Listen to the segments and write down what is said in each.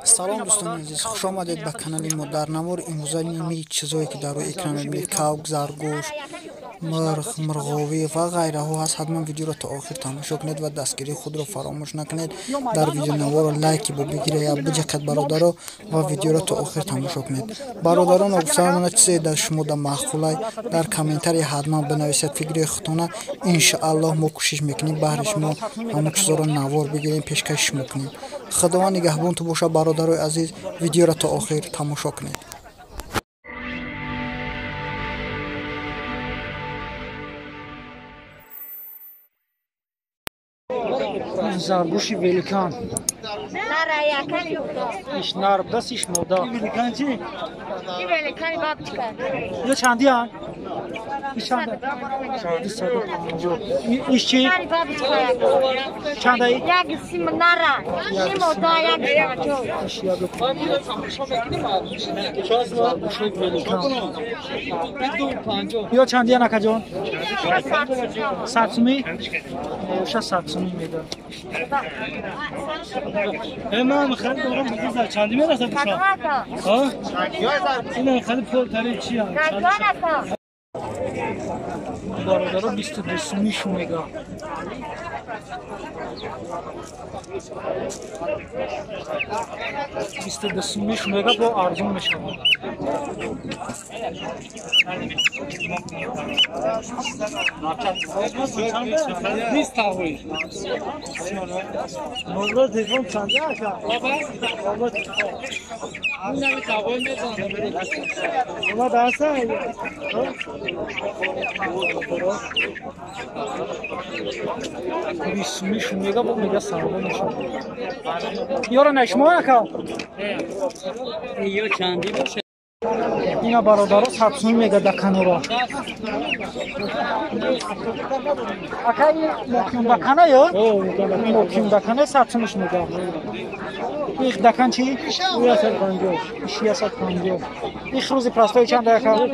Салом дӯстони азиз, хуш омадед ба канали мо. Дар навори имрӯза ними чизое ки дар рӯи экран мебинед, кавк, заргӯш, мурғ, мурғовӣ ва ғайраҳо ҳаст. Ҳатман видеоро то охир тамошо кунед ва дастгирии худро фаромӯш накунед. Дар видеонаворо лайки бо бигиред я биҷақед бародаро ва видеоро то охир тамошо кунед. Бародарон, гуфтаам чизе дар шумо да маъқулай, дар комментария ҳатман бинависед фикри худтона. Иншааллоҳ мо кӯшиш мекунем баҳри шумо ҳамон чизоро навор бигирем, пешкаши шумо кунем. Худованд нигаҳбонту бошад, бародарои азиз. Видеоро то охир тамошо кунед. Заргӯши великан. Иш нар будааст, иш мода. Ё чандиян? 250. Иш чи? Чандаи? Заргӯши великан. Ё чандиян, акаҷон? 100 сумӣ? Оша 100 сумӣ медод. من خرید دارم بزرگ چندی میرسه بچا ها این خرید پول تری چی هم бародаро 22 сумӣ шу мега. 22 сумӣ шу мега, бо арзон мешавад. Сумӣ шу мега, бо мега савдо мешавад. Ёро на шумо ака? Ё чанди бошад? Ина бародаро 100 сумӣ мега да канора. Ака, ин мокюндакана ё? Мокюндакана 100 сумиш мега. Их дакан чи? 150. 150. Их рӯзи простой чанд ака? 70.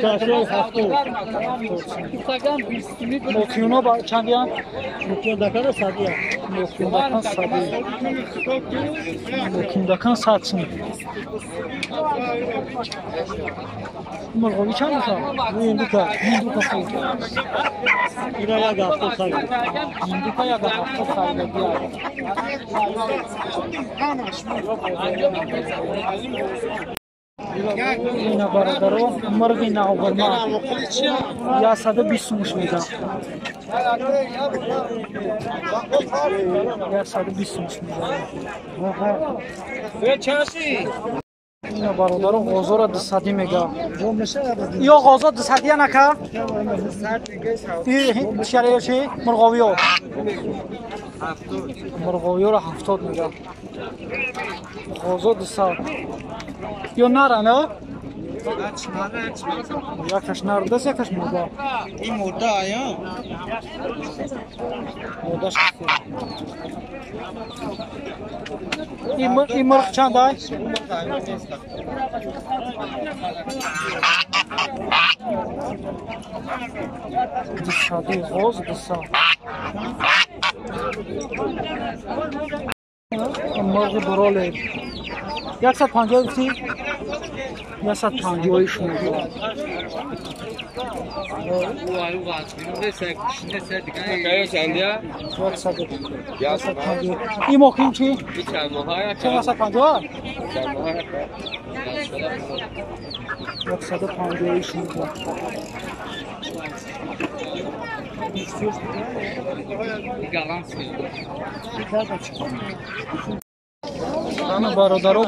Мокюно чандиян? Мокюндакана 100. Мокюндакан 100. Мокюндакан 100 сум. Мурғови чанд бошад? Миндука. Миндука хуб. Ина як ҳафта харид. Миндука як ҳафта харида биёр. Ина бародаро мурғи навбарма 120 сумш мега. 120 сумш мега. Ина бародаро ғозора 200 мега. Ё ғозо 200 ян ака? Шареё чи? Мурғовиё. Мурғовиёро 70 мега. Ғозо 200. Ё нара, на? Якаш нар будааст, якаш мурда. Ин мурда ая? Мурдаш. Ин мурғ чанд ай? 200 ғоз 200. Мурғи бролер 150 гуфтӣ? 150 шумо. Ин мокин чи? 150? 150 шумо. Ана бародаро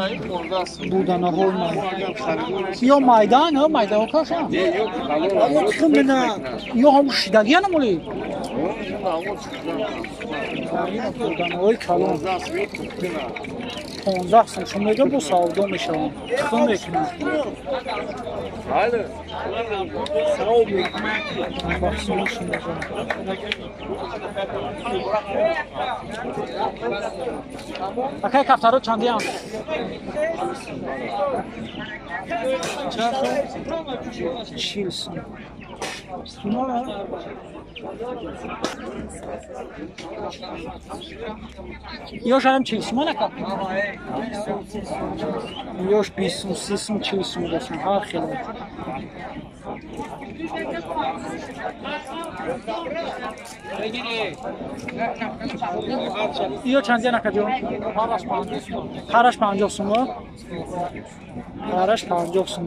буданаҳои май. Ё майдан, ё майдаҳо кашан? Ё ҳам шидагиян моли? Буданаҳои калон. 15 сум шум мега, бо савдо мешаванд. Тухм мекунанд. Акай, кафтаро чандиян? 40 сум. Ёш ҳам 40 сум анака? Ёш 20 сум, 30 сум, 40 сум бошан, ҳар хел. Ё чанд анака ҷон? Ҳараш 50 сум. Ҳараш 50 сум.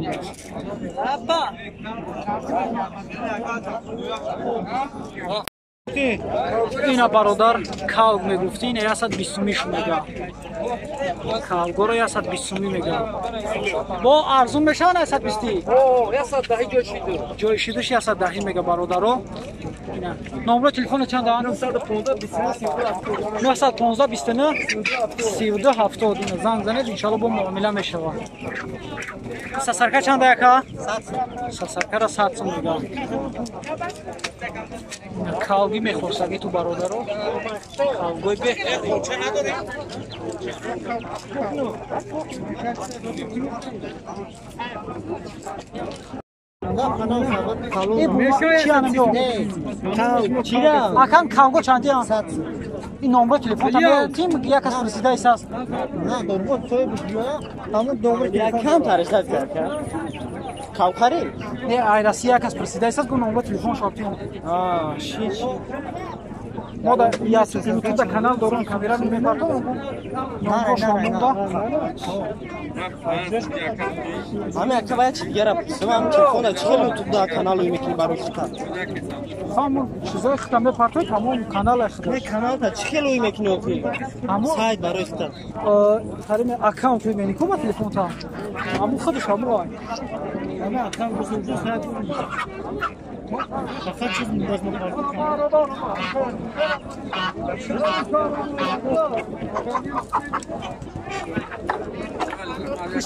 Ина бародар калг мегуфти, ина 120 сумиш мега. Калгоро 120 сумӣ мега. Бо арзун мешавад 120? О, 110 ҷой шиду. Ҷой шидуш 110 мега бародаро. Ина номро телефони чанд? 915 29 32 915 29 32 70. Ина занг занед, иншалло бо муомила мешавад. Сасарка чанд яка? Сасаркара 100 сум мега. Калги мехорсаги ту бародаро. Калгои беҳтар. Акан калго чанди? Ин номро телефон тим як кас пурсида исаст. На, номро соҳиб ҳамон номро якам тарихат кард. Кавхари? Не, ай Россия кас пурсида исаст, гу номро телефон шоптим. А, ши. Мо да YouTube канал дорам, камера мепартом. Номро шомонда. Ҳами ака вая чи дигара пурсам, ҳами телефона чи хел YouTube да каналу мекунӣ барои худта? Ҳамон чизои худта мепартои, тамом канала худаш. Не, каналта чи хел ӯй мекунӣ охи? Сайт барои худта. Тарими аккаунт мекунӣ ку ба телефонта? Ҳамон худаш ҳамон ай. Ҳами аккаунт бисозӣ сайт. Фақат чиз мундаз мепартои.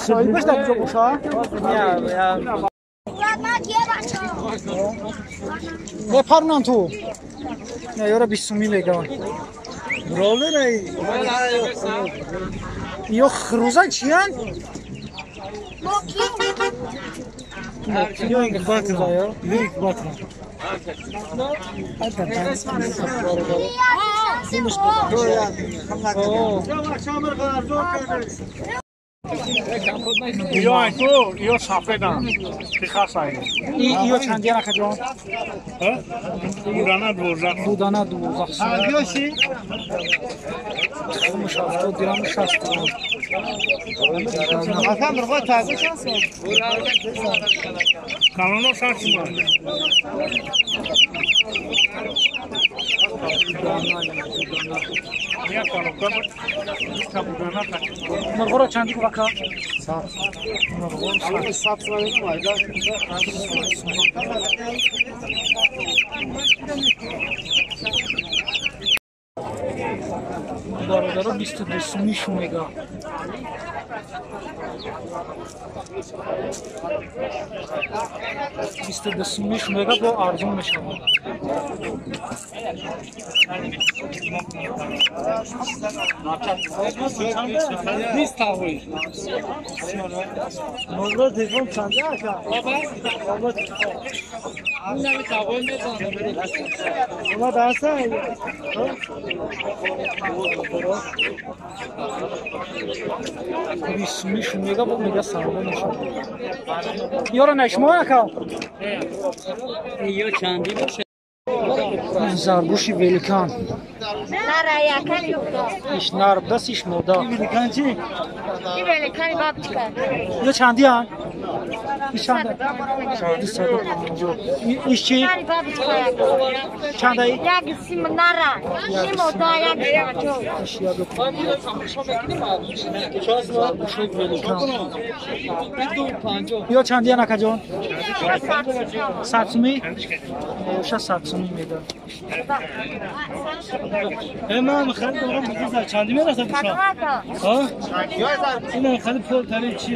Соҳибаш дар куҷо боша? Мепарнам ту. Не, ёра 20 сумӣ мегам. Ё хруза чиян? Ё хруза ё? Ё ту, ё сафедан. Тихасай. Ё чанди анака ҷон? Дудана 12. Дудана 12 сум. Тухмаш 70 дирам 60 дирам. Ака мурғо таза чанд сум? Калоно 60 сум. Мурғоро чанди ака? Мурғо 100 сум. Бародаро 22 сумишу мега. 22 сумишу мега бо арзон мешавад. Номро телефон чанд ака? Ома даста? 20 сумишу мега бо мега савдо мешавад. Ёра на шумо ака? Ё чанди боша? Заргӯши великан. Иш нар будааст, иш мода. Великан чи? Ё чандиан? Иш чанда? 250. Иш чи? Чандаи? Иш 150. Заргӯши великан. Ё чандиан акаҷон? 100 сумӣ? Оша 100 сумӣ меда. Ман хеле дорам бизар чанди мерасад бушам? Ҳа? Ина хеле пул тари чи?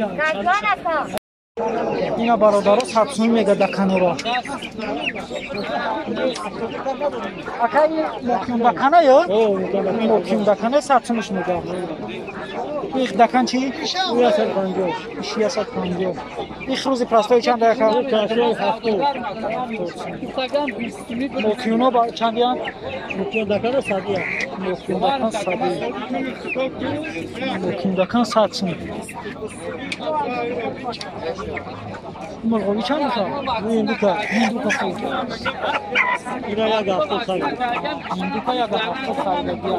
Ина бародаро 100 сумӣ мега да канора. Ака ин мокюмдакана ё? Мокюмдакана 100 сумиш мега. Их дакан чӣ? 150. 650. Их рӯзи простой чанд яка? 70. Мокиюно чандиян? Мокиюн дакан 100. Мокиюн дакан 100. Мокиюн дакан 100 сум. Мурғови чанд мешавад? Ниндука. Ниндука хуб. Ина як ҳафта харид. Ниндука як ҳафта харида.